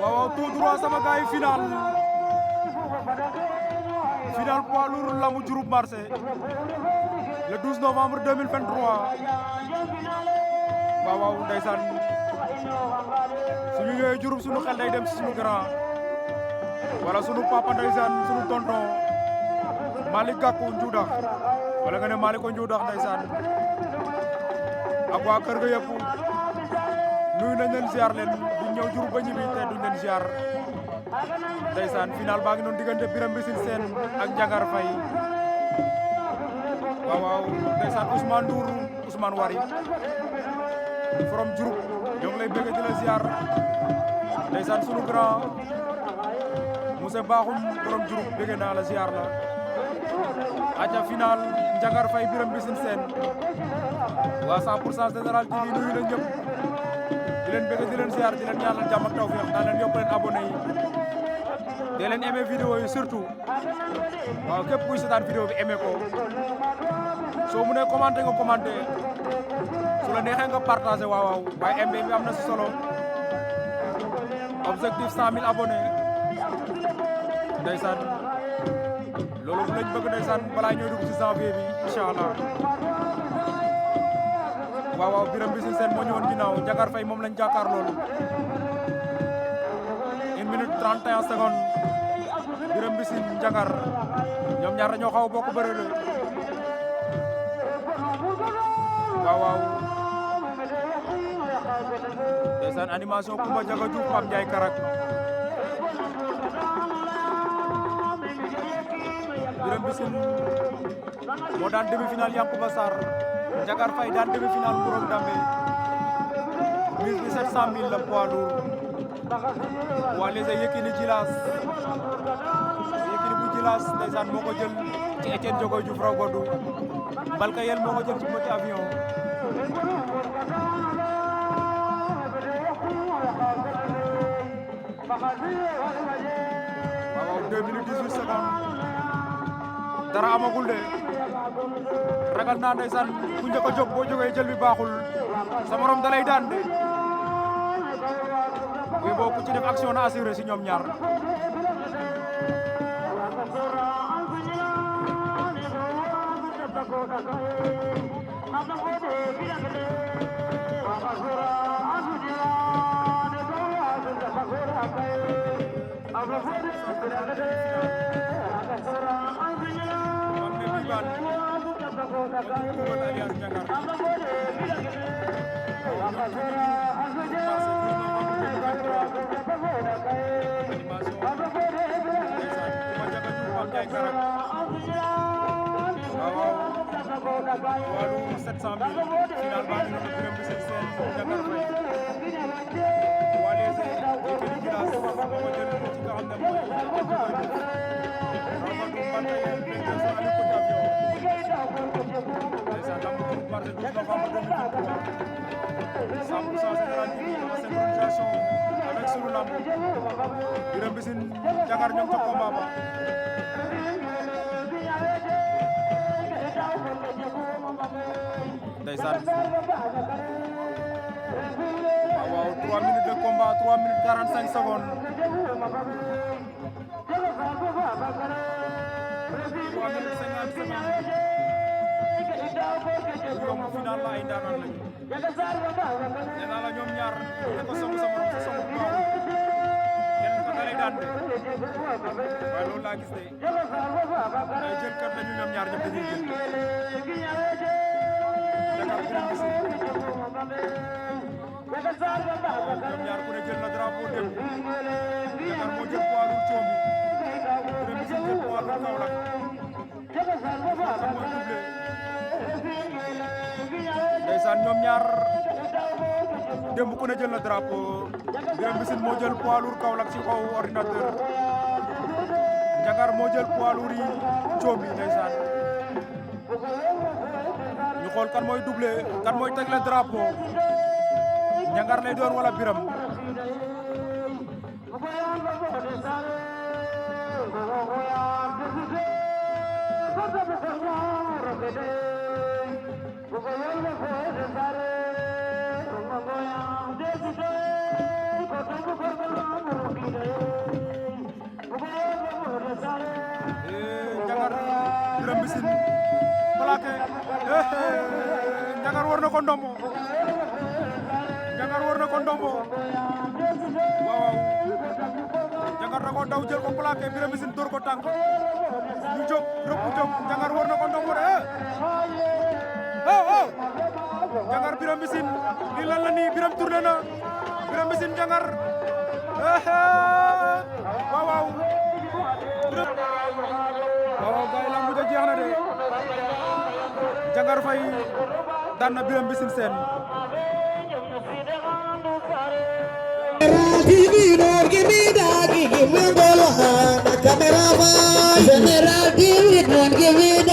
waaw tout droit sama gars yi final poids lourd lambu Diouroup Marché le 12 novembre 2023 waaw ndeysaan suñu ñëwee Diouroup suñu xel day dem ci suñu grand wala suñu papa ndeysaan suñu tonton Malick Gakou Ndioudax wala nga ne Malick Ndioudax ndeysaan ak waa kër ga yëpp nuyu nañ leen ziar leen bu ñëw Diouroup ba ñibbi te duñ leen ziar ndeysaan final baa ngi noonu diggante Birame Mbissine Sène ak Ndiangar Faye waaw ndeysaan Ousmane Ndour Ousmane Wari from Diouroup ñoo ngi lay bëgg di la ziar ndeysaan sunu grand Moussa Bakhoum borom Diouroup bëgg naa la ziar la aca final Ndiangar Faye Birame Mbissine Sène waa 100% Général TV nuyu nañ ñëpp di leen bëgg di leen ziar di leen ñaanal jàmm ak tawfeex daan leen yokk leen abonné yi di leen aimé vidéo yi surtout waaw képp kuy seetaan vidéo bi aimé ko soo mënee commenté nga commenté su la neexee nga partagé waaw waaye aimé bi am na si solo objectif 100 000 abonnés ndeysaan loolu lañ bëgg ndeysaan balaa ñoo dugg ci janvier bi incha allah waaw Birame Mbissine Sène moo ñëwoon ginnaaw Ndiangar Faye moom lañ jàkkaar loolu 1 minute 31 secondes Birame Mbissine Ndiangar ñoom ñaar dañoo xaw a bokk bëre de waaw ndeysaan animation Koumba Diaga Diouf Pape Ndiaye Karak Birame Mbissine moo daan demi-finale Yankuba Sarr Ndiangar Faye daan demi-finale Mbourok Ndambe mise bi 700 000 la poids lourd waa léegi Yékini Djilass Yékini bu Djilass ndeysaan moo ko jël ci Etienne Diogoy Diouf raw goddu Mbalka Yel moo ko jël ci Petit Avion waaw 2 minutes 18 secondes dara amagul de ragal naa ndeysaan ku njëkk a jóg boo jógee jël bi baaxul sa morom dalay daan de oui boo ku ci def action na assuré si ñoom ñaar walu 700 000 final baa ngi noonu Birame Mbissine Sène Ndiangar Faye waa les Yékini Djilass moo ko jël ci nga xam ne mooy Amadou Mbalka Yel président Aliou Petit Avion ndeysaan lamb Diouroup Marché 12 novembre 2023 100% Général TV la synchronisation avec sunu lamb Birame Mbissine Ndiangar ñoom ca combat ba ndeysaan waaw 3 minutes de combat 3 minutes 45 secondes 3 minutes 50 secondes yomb final la ay ndaanaan lañu nee naa la ñoom ñaar ne ko songu sa morom sa songu baaxul kenn ko dalay daan de waaye loolu laa gis de ay jël kat lañu ñoom ñaar ñëpp dañuy jël Ndiangar Birame Mbissine ñoom ñaar ku ne jël na drapeau dem Ndiangar moo jël poids lourd Thiomby Birame Mbissine jël poids lourd Kaolack kan mooy doublé ndeysaan ñoom ñaar démb ku ne jël na drapeau Birame Mbissine moo jël poids lourd Kaolack ci kaw ordinateur Ndiangar moo jël poids lourd yi Thiomby ndeysaan ñu xool kan mooy doublé kan mooy tegle drapeau Ndiangar lay doon wala Birame Thank you. ko ndombo Jangar war na ko ndombo waaw Jangar da ko daw jël ko plaqué Birame Mbissine dóor ko tànk ñu jóg rëpp jóg Jangar war na ko ndombo de Jangar Birame Mbissine lii lan la nii Birame tourné na Birame Mbissine Jangar waaw waaw gaay lamb ja jeex na de Jangar Faye daan na Birame Mbissine Sène General TV, don't give me